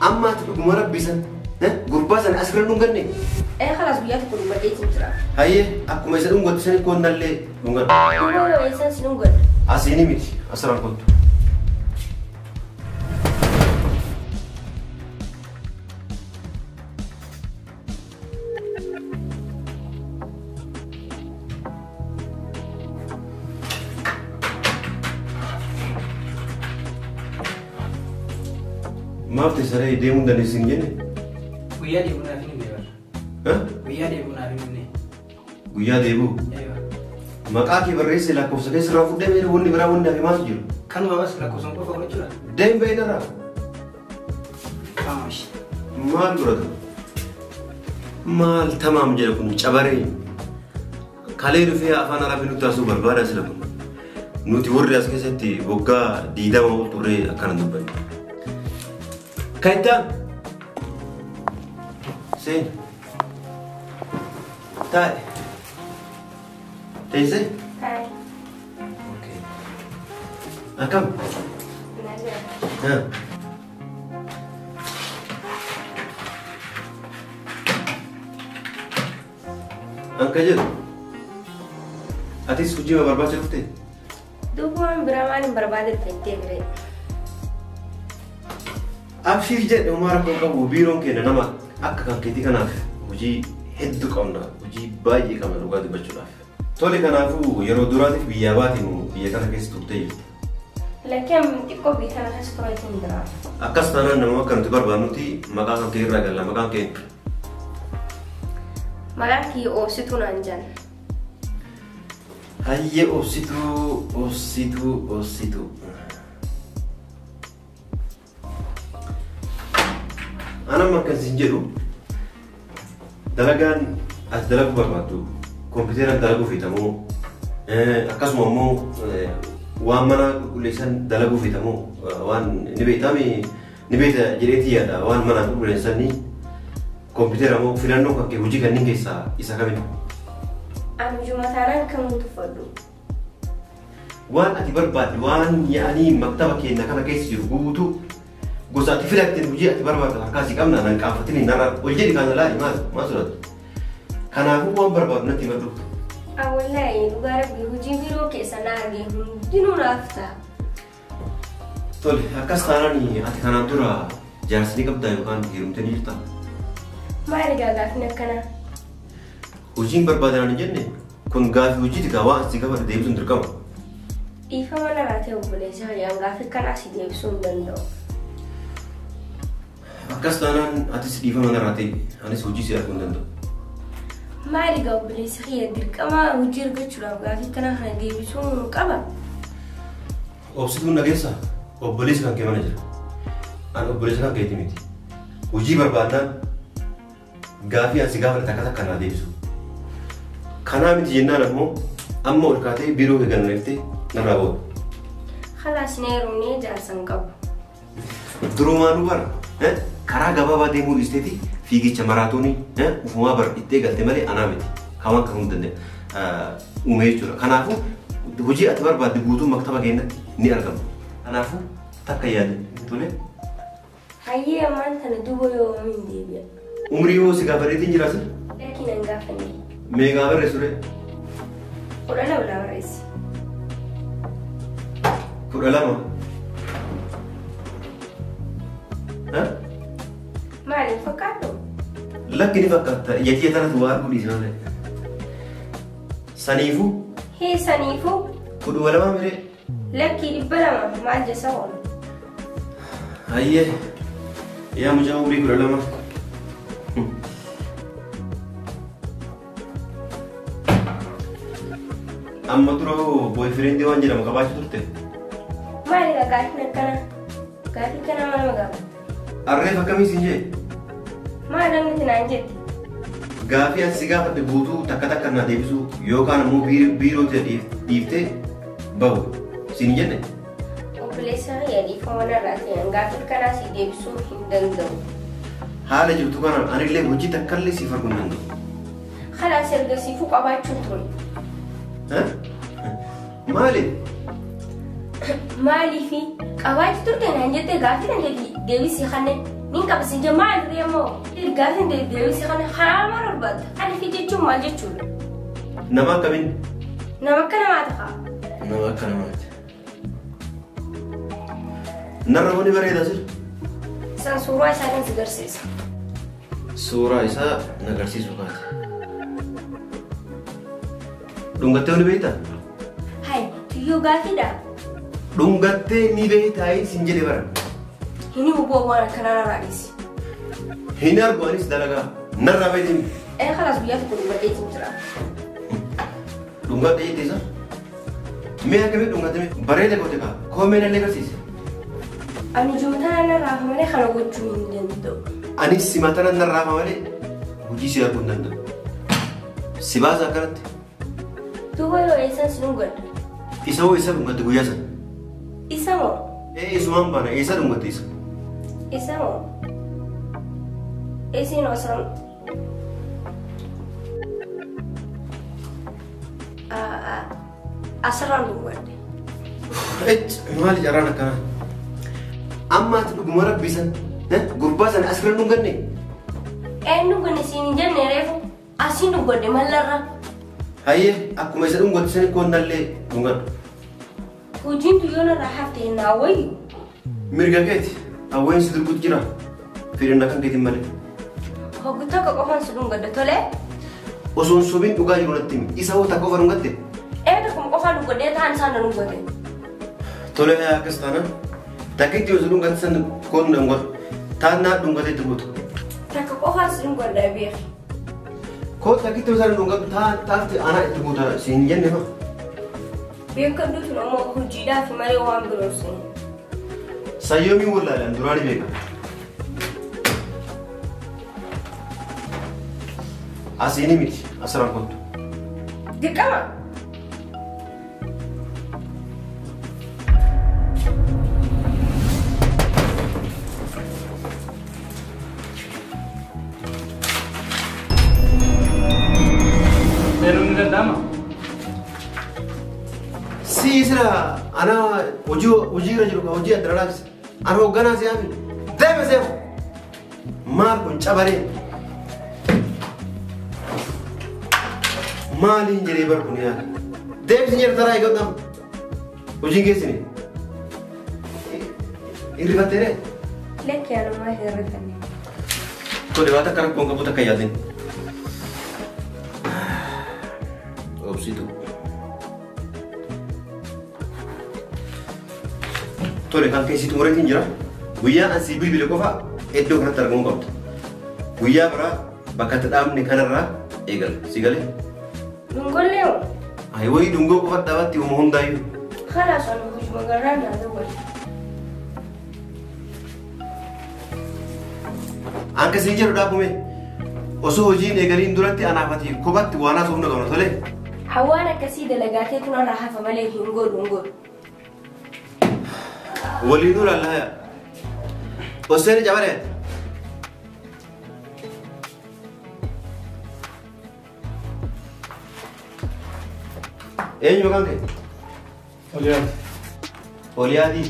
Amma ati dhuguma rabbi san gurbaa sana as bira dhunganne? Khalaas guyyaa tokko dhungadheetiin jira. Hayyee akkuma isa dhungattu sani koonnallee dhungadhu. Dhuguma eessaan si dhungadha? Asiini miti asirraan kottu. Maaf teessaree deemuu dandeessi hin jenne? Guyyaa deebi'uu naaf hin himne bara. Guyyaa deebi'uu naaf hin himne. Guyyaa deebi'uu? Eeyyuu. Maqaa kee barreessee lakkoofsa keessa irraa fuudhee mee wanni biraa wanni hafe maaltu jiru? Kanuma bas lakkoofsa qofa godhachuudha. Deem ba'ee narraa. Qaamash. Maal godhatu? Maal tamaam jedha kun cabaree. Kalee dhufee afaan Arabii nutti haasuu barbaada sila kun. Nuti warri as keessatti waggaa 20 ol turree akkana dubbanne. Kan Seen. Taa'e. Teessee? Taa'e. Okay. Akkam? Nagaa. Anka jedhu. Atis hojii barbaacha dhuftee? Duuba waan biraa maal hin barbaadette jettee biree? Abshir jedhe homaa rakkoo qabu biiroon keenya nama akka kan keetii kanaaf hojii hedduu qabna hojii baay'ee qabna dhugaa dubbachuudhaaf. Tole kanaafuu yeroo duraatiif biyyaa baatiin biyya kana keessa turtee jirti. Lakkeen xiqqoo biyya kana keessa tureetiin jira. Akkas taanaan nama akka nuti barbaadnutti maqaa kan kee irraa galla maqaan kee. Maqaan kee Oobsituu naan jedhan. Hayyee Oobsituu Oobsituu Oobsituu. Anam akkasin jedhu dalagaan ati dalaguu barbaaddu kompiitaraan dalaguu feetamoo akkasuma immoo waan mana qulqulleessan dalaguu feetamoo waan ni beekame ni beekta jedheetii yaada waan mana qulqulleessan kompiitara moo filannoo kan kee hojii kanneen keessaa isa kamidha? Ani hojii taanaan kan tuffadhu. Waan ati barbaaddu waan yaa'anii maktaba keenya kana keessa jiru guutuu gosa ati filatteen hojii ati barbaaddu harkaa si qabna nan qaanfatini narraa ol jedhi kana laali maal maal sodaattu? Kanaafuu waan barbaaddu natti himadhu. Wallaahi dhugaa rabbii hojii biroo keessa na arge hundinuu naaf ta'a. Tole akkas taanaan ati kanaan dura jaarsa ni qabdaa yookaan heerumtee ni jirtaa? Maali egaa gaafni akkanaa? Hojiin barbaadan hin jenne kun gaafii hojiiti gaa waan si gaafate deebisuun dirqama. Dhiifama narraa ta'e obboleessa fayyaan gaafii kana si deebisuu hin danda'u. Akkas taanaan atis dhiifama narraa ta'e anis hojii si arguu hin danda'u. Maali egaa obboleessa kiyya dirqama hojii argachuudhaaf gaafii kana kana deebisuu hin qaba? Obsituun dhageessaa obboleessi kan kee mana jira. Ani obboleessa kan keetii miti. Hojii barbaadnaan gaafii ani si gaafadhe takka takka naa deebisu. Kanaa miti jennaan ammoo amma ol kaatee biiroo kee ganneeftee narraa booda. Khalaas ni heerumnee jaarsa hin qabu. Durumaanuu bara karaa gabaabaa deemuu dhiisteeti fiigicha maraatoonii ufumaa bara itti eegalte malee anaa miti. Kan waan kan hunda uumee jechuudha. Kanaafuu hojii ati barbaadde guutuu maktaba keenyatti ni argama. Kanaafuu takka yaade tole. Hayyee ammaan tana duuba yoomiin deebi'a? Umrii yoo si gaafateetiin jira sin? Lakkiin hin gaafanne. Meeqaa barreessu ree? 12 na barreessi. 12? Maaliif fakkaattu? Lakki ni fakkaata. Ija tanatu waa arguu dhiisi malee. Saniifuu? Hee saniifuu? 12 miree? Lakki 200 maal jessa oolu? Hayyee. Yaa mucaa umrii 12. Amma dura boyfriendii waan jedhamu qabaachuu turte? Maali egaa gaafiin akkanaa? Gaafii kana maal nama gaafata? Arreef akkamii siin jee? Maal namni naan jette? Gaafii ani si gaafadhe guutuu takka takka naa deebisuu yookaan immoo biiroo ta'e dhiiftee bahu siin hin jenne? Obboleessa kiyya dhiifama narraa ta'e gaafii kanaa si deebisuu hin danda'u. Haala jirtu kanaan anillee hojii takkallee siif arguu hin danda'u. Khalaas erga siifuu qabaachuun ture. Maali? Maaliifi qabaachuu turte naan jettee gaafii kan jedhi Deebisii kanne nin qabsi jamaa reemo. Gaafin deebisii kanne karaa mara barbaadda. Ani fi jechuun maal jechuudha? Nama akkamiin? Nama akka namaati kaa. Nama akka namaati. Narra wani bareeda sir? San suuraa isaatiin si garsiisa. Suuraa isaa na agarsiisu kaate. Dhungattee ni beektaa? Hai, tuyyoo gaafiidha. Dhungattee ni beektaa siin jedhe bara. Hin huboo waan akkanaa narraa dhiisi. Hin argu anis dalagaa narraa fayyadami. Ee khalaas guyyaa tokko dhungadheetiin jira. Dhungadhee jettee isa? Mee akkamii dhungatame bareeda goote kaa koomee nallee agarsiise. Ani jumtaan narraa malee kana gochuu hin danda'u. Anis simatana narraa malee hojii si arguu hin danda'u. Si baasa akkanatti. Duuba yoo eessan si dhungadhu? Isa hoo eessa dhungatte guyyaa sana? Isa moo? Ee isumaan baana eessa dhungatte isa? Isa moo? Isiin osoo asirraan dhungadhe. Maali carraan akkanaa? Amma ati dhuguma rabbii san gurbaa sana asirra dhunganne? Een dhunganne siin hin jenne reefu asiin dhungadhe mallarra. Hayyee akkuma isa dhungatte sani koonnallee dhungadhu. Hojiin tuyyoo narraa hafte naa wayyu. Mirga keeti hawween si durguutu jira fedhanna kan keetiin malee. Hoggu tokko qofaan si dhungadhe tolee? Osoo hin sobiin dhugaa jiru natti himi isa hoo takka qofa dhungatte? Ee tokkuma qofaan dhungadhee ta'an isaan na dhungate. Tolee akkas taanaan takkitti osoo dhungatte san koon dhungadhu taannaa dhungatee itti guutu. Takka qofaan si dhungadha beeki. Koo takkitti osoo dhungadhu taafti anaa itti guuta siin jenne maa? Beekamtu tun ammoo hojiidhaaf malee waan biroo siin. Sayyoomii wallaalaan duraan beeka. Asiini miti asirraan kottu. Dirqama. Seenuun ni danda'ama? Si sira ana hojii irra jiru hojii adda addaas ana hoogganaa si'aami deeme seema maal kun cabaree maaliin jedhee bar kun yaada deemsi jedhu taraa eegadham hojiin keessini hirrifatteere Lakki anumaa hin hirrifanne. Tole waan takka rakkoon qabu takka yaadin. Obsitu. Tole kan keessi xumureetiin jira. Guyyaa asii bilbile qofa iddoo kanatti argamuu qabda. Guyyaa biraa bakka itti dhaabne kanarraa eegala. Si galee? Dungollee hoo? Ayi wayii dungoo qofa dhaabatti uuma hundaayyuu. Khalaas ani hojii magarraa naa dawwale. Anka siin jedhu dhaabume osoo hojiin eegaliin duratti anaafati kophatti waan haasofnu qabna tolee. Hawaan akkasii dalagaatee tun irraa hafa malee hin godhu hin godhu. Waliin olaallaa Oseen cabaree. Eenyu maqaan kee? Oliyaati. Oliyaatii?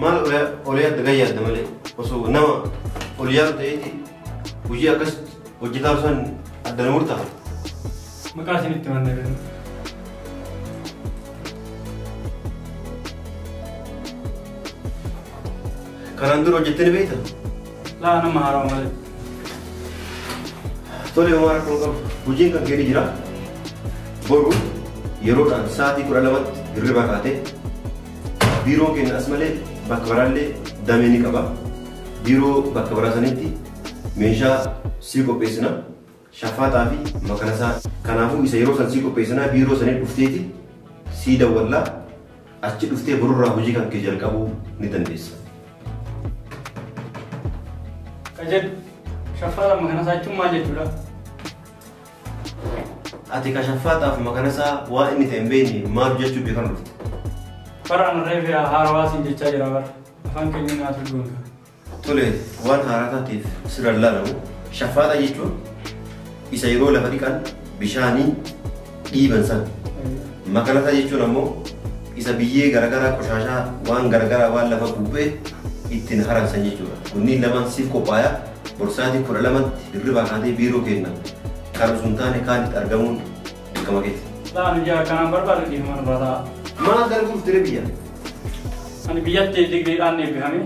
Maal Oliyaatti gayyaadda malee osoo nama Oliyaatu ta'eeti hojii akkas hojjetaa osoo adda na murtaa. Maqaa isinitti manna beeknu. Kanaan dura hojjettee ni beektaa? Laa nama haarawaa malee. Tole homaa rakkoon qabu. Hojiin kan kee ni jira. Boru yeroodhaan sa'aatii 12tti hirriba kaatee biiroon keenya as malee bakka biraallee damee ni qaba. Biiroo bakka biraa sanitti meeshaa sii qopheessina. Shafaaxaa fi makanasaa. Kanaafuu isa yeroo san sii qopheessinaa biiroo sanii dhufteeti sii dawwallaa achi dhuftee borurraa hojii kan kee jalqabuu ni dandeessa. Ka jedhu shafaaxaa makanasaa jechuun maal jechuudha? Ati ka shafaaxaaf makanasaa waan inni ta'e hin beekne maal jechuu beekan dhufte? Bara ana reefe haarawaa siin jechaa jira bara. Afaan keenya naaf gonka. Tole waan haaraa taateef sirra laalamu shafaaxaa jechuun isa yeroo lafa dhiqan bishaanii dhiiban san. Makanasaa jechuun ammoo isa biyyee garagaraa qoshaashaa waan garagaraa waan lafa bubbee Ittiin haransan jechuudha. Kunniin lamaan siif qophaayaa borsaatii 12tti hirribaa kaatee biiroo kenna. Kan osoo hin taane kaanitti argamuun dirqama keeti. Laan ijaa kanaan barbaadu dhiifama irraa ta'a. Maal dalaguuf ture biyya? Ani biyyatti digriidhaan eebbifame.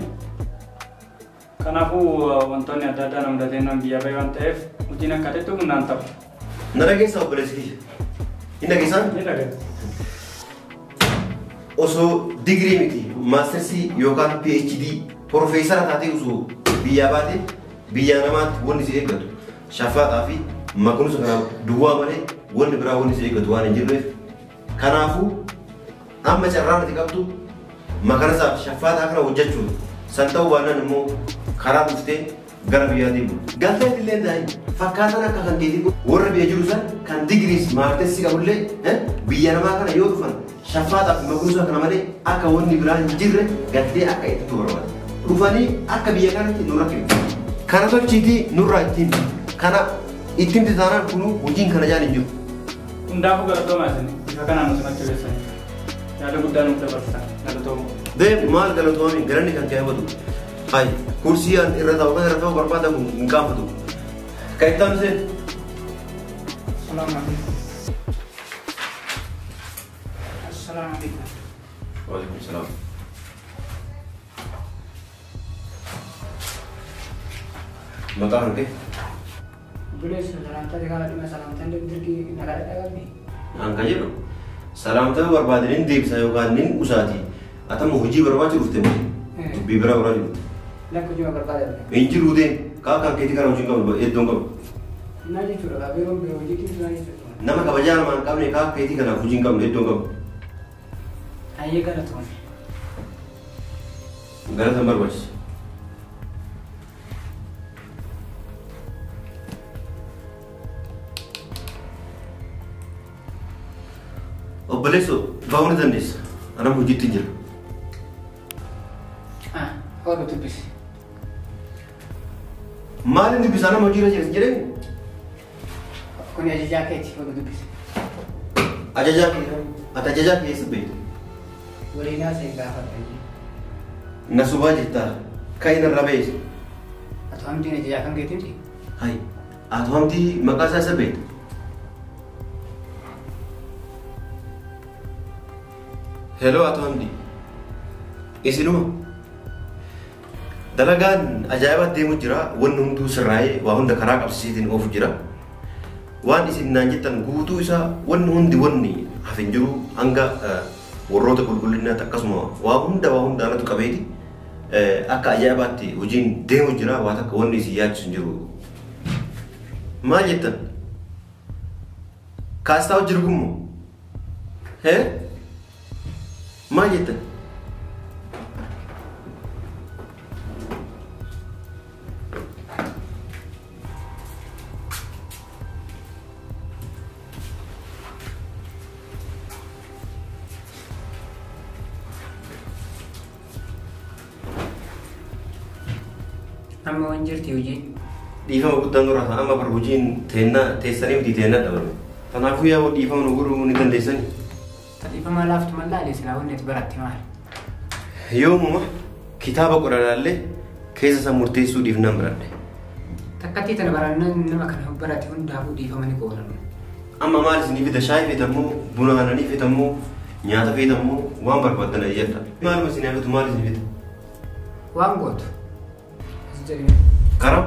Kanaafuu wantoonni adda addaa na mudatee nan biyya bahe waan ta'eef hojiin akka ta'etti humnaan ta'u. Na dhageessaa obboleessi kiyya? Hin dhageessaan? Ni dhageessa. Osoo digirii miti maastersii yookaan PhD profeesara taatee osoo biyyaa baate biyya namaatti wanni si eeggatu shaffaaxaa fi makunusa kanaaf duwwaa malee wanni biraa wanni si eeggatu waan hin jirreef kanaafuu amma carraan ati qabdu makanasaa fi shaffaaxaa kana hojjechuun san ta'uu baannaan immoo karaa dhuftee gara biyyaa deemu. Galtee illee daa'im fakkaatan akka kan keetii warra biyya jiru san kan digiriis maastersii qabullee biyya namaa kana yoo dhufan shaffaaxaa fi makunusa kana malee akka wanni biraa hin jirre galtee akka itti barbaada. Dhufanii akka biyya kanatti nurra kennu. Kana tolchiitii nurraa ittiin kana ittiin taanaan kunuu hojiin kana jaan hin jiru. Hundaafuu galatoomaa isin bifa kanaan nu simachuu keessan yaada guddaa nuuf dabarsan galatoomaa. Deem maal galatoomii galanni kan kee hawwatu. Hayi kursii an irra taa'u kan irra taa'u barbaada kun hin qaanfatu. Kan itti aanu seen. Assalamu alaikum. Assalamu alaikum. Waalaikum salaam. Maqaa kan kee? Obboleessa salaamtaa kana dhimma salaamtaan dirqii nagaa dhaqabni. An kan jedhu salaamtaa barbaadaniin deebisa yookaan nin usaati. Atama hojii barbaachu dhufte moo? Dubbii biraa barbaachu dhufte. Lakka hojii barbaadame. Hin jiru deem. Kaa kan keetii kana hojii hin qabnu iddoon qabu. Naa jechuudha kaa beekoon biroo hojii kimtu naa jechuudha. Nama kabajaa namaa hin qabne kaa keetii kanaaf hojii hin qabnu iddoon qabu. Ayyee galatoome. Galata hin barbaachisu. Obboleessoo bahuu ni dandeessa. Anam hojiitti hin jira. Hodhu dubbisi. Maaliin dubbisa anam hojiirra jira sin jedhee? Kuni ajajaa keeti hodhu dubbisi. Ajajaa kee ati ajajaa kee eessa beektu? Waliin haasa'e gaafadha. Na sobaa jirtaa kan inni irraa beektu. Ati hamdiin ajajaa kan keeti miti? Hayi ati hamdii maqaa isaa eessa beektu? Hello ati hamdii. Isinuma dalagaan ajaa'ibaa deemu jira wanni hunduu sirraa'ee waa hunda karaa qabsiisiitiin oofu jira. Waan isin naan jettan guutuu isaa wanni hundi wanni hafe hin jiru hanga warroota qulqullinaatti akkasuma waa hunda anatu qabeeti akka ajaa'ibaatti hojiin deemu jira waa takka wanni isin yaachisu hin jiru. Maal jettan? Kaastaa jiru kun moo? Hee? Maal jettan? Amma waan jirti hojiin? Dhiifama guddaan nurraa ta'a amma bara hojiin teennaa teessanii miti teennaa dhabame. Kanaafuu yaa dhiifama nu godhuu ni dandeessanii. Dhiifama laaftu mallaalee silaa wanni ati baratte maali? Yoomuma kitaaba qoranaallee keessa isaa murteessuu dhiifnaan baradhe. Takkattii tana barannaan nama kana barate hundaafuu dhiifama ni qoodama. Amma maal isinii fida shaayii feetammoo buna aannanii feetammoo nyaata feetammoo waan barbaaddan ayyadha. Maaluma isinii hafatu maal isinii fida? Waan gootu. Karaa?